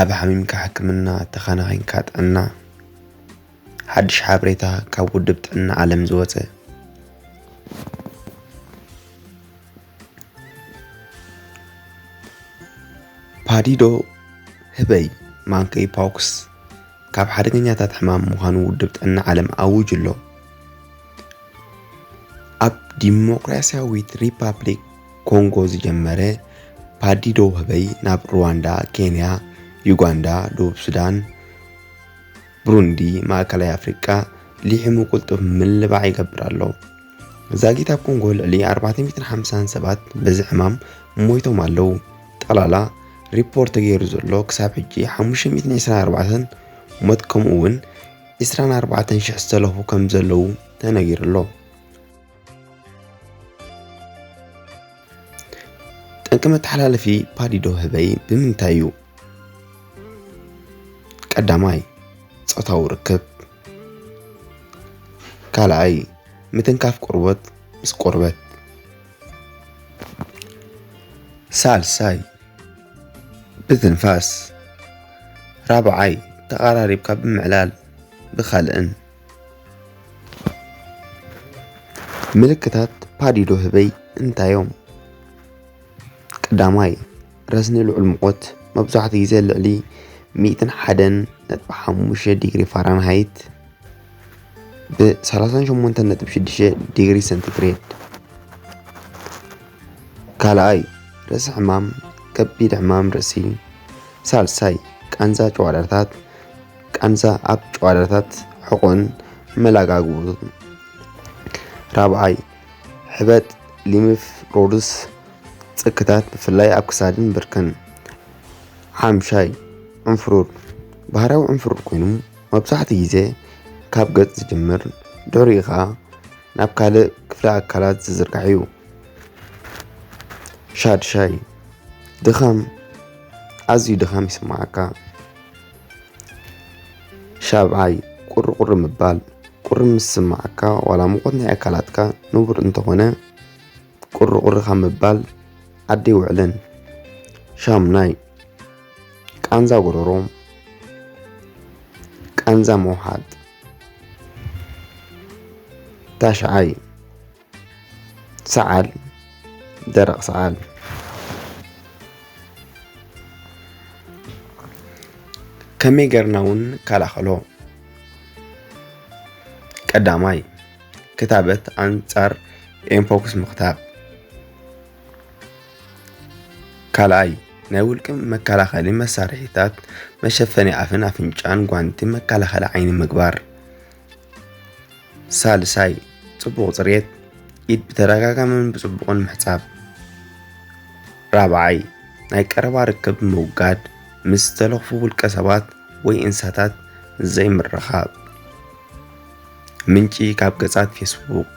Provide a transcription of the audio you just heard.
ኣብ ሓሚምካ ሕክምና፣ ተኻናኺንካ ጥዕና። ሓድሽ ሓበሬታ ካብ ውድብ ጥዕና ዓለም ዝወጸ። ፓዲዶ ህበይ፣ ማንኪ ፖክስ፣ ካብ ሓደገኛታት ሕማም ምዃኑ ውድብ ጥዕና ዓለም ኣዊጁ ኣሎ። ኣብ ዲሞክራሲያዊት ሪፓብሊክ ኮንጎ ዝጀመረ ፓዲዶ ህበይ ናብ ሩዋንዳ፣ ኬንያ፣ ዩጋንዳ፣ ደቡብ ሱዳን፣ ብሩንዲ፣ ማእከላይ ኣፍሪቃ ሊሒሙ ቅልጡፍ ምልባዕ ይገብር ኣሎ። ዛጊት ኣብ ኮንጎ ልዕሊ ኣርባዕተ ሚእትን ሓምሳን ሰባት በዚ ሕማም ሞይቶም ኣለዉ። ጠቕላላ ሪፖርት ተገይሩ ዘሎ ክሳብ ሕጂ ሓሙሽተ ሚእትን ዕስራን ኣርባዕተን ሞት፣ ከምኡ እውን ዕስራን ኣርባዕተን ሽሕ ዝተለኽፉ ከም ዘለዉ ተነጊሩ ኣሎ። ጠንቂ መተሓላለፊ ፓዲዶ ህበይ ብምንታይ እዩ? ቀዳማይ፣ ጾታዊ ርክብ። ካልኣይ፣ ምትንካፍ ቆርበት ምስ ቆርበት። ሳልሳይ፣ ብትንፋስ። ራብዓይ፣ ተቐራሪብካ ብምዕላል ብኻልእን። ምልክታት ፓዲዶ ህበይ እንታይ እዮም? ቀዳማይ፣ ረስኒ ልዑል ሙቐት፣ መብዛሕትኡ ግዜ ልዕሊ ሚእትን ሓደን ነጥቢ ሓሙሽተ ዲግሪ ፋራንሃይት፣ ብ ሰላሳን ሸሞንተን ነጥቢ ሽዱሽተ ዲግሪ ሰንቲግሬድ። ካልኣይ፣ ርእሲ ሕማም፣ ከቢድ ሕማም ርእሲ። ሳልሳይ፣ ቃንዛ ጨጓዳታት፣ ቃንዛ ኣብ ጨጓዳታት፣ ሕቖን መላጋግቡን። ራብዓይ፣ ሕበጥ፣ ሊምፍ ሮድስ፣ ጽክታት፣ ብፍላይ ኣብ ክሳድን ብርክን። ሓምሻይ፣ ዕንፍሩር፣ ባህርያዊ ዕንፍሩር ኮይኑ፣ መብዛሕትኡ ግዜ ካብ ገጽ ዝጅምር፣ ድሕሪኡ ኸኣ ናብ ካልእ ክፍሊ ኣካላት ዝዝርጋሕ እዩ። ሻድሻይ፣ ድኻም፣ ኣዝዩ ድኻም ይስምዓካ። ሻብዓይ፣ ቁሪ ቁሪ ምባል፣ ቁሪ ምስ ዝስምዓካ፣ ዋላ ሙቐት ናይ ኣካላትካ ንቡር እንተኾነ፣ ቁሪ ቁሪ ካብ ምባል ዓዲ ኣይውዕልን። ሻሙናይ፣ ቃንዛ ጎረሮ፣ ቃንዛ ምውሓጥ። ታሽዓይ፣ ሰዓል፣ ደረቕ ሰዓል። ከመይ ጌርና እውን ንከላኸሎ? ቀዳማይ፣ ክታበት ኣንጻር ኤምፖክስ ምኽታብ። ካልኣይ፣ ናይ ውልቂ መከላኸሊ መሳርሒታት፣ መሸፈኒ ኣፍን ኣፍንጫን፣ ጓንቲ፣ መከላኸሊ ዓይኒ ምግባር። ሳልሳይ፣ ጽቡቕ ጽሬት፣ ኢድ ብተደጋጋምን ብጽቡቕን ምሕጻብ። ራብዓይ፣ ናይ ቀረባ ርክብ ምውጋድ፣ ምስ ዝተለኽፉ ውልቀ ሰባት ወይ እንስሳታት ዘይምርኻብ። ምንጪ ካብ ገጻት ፌስቡክ፣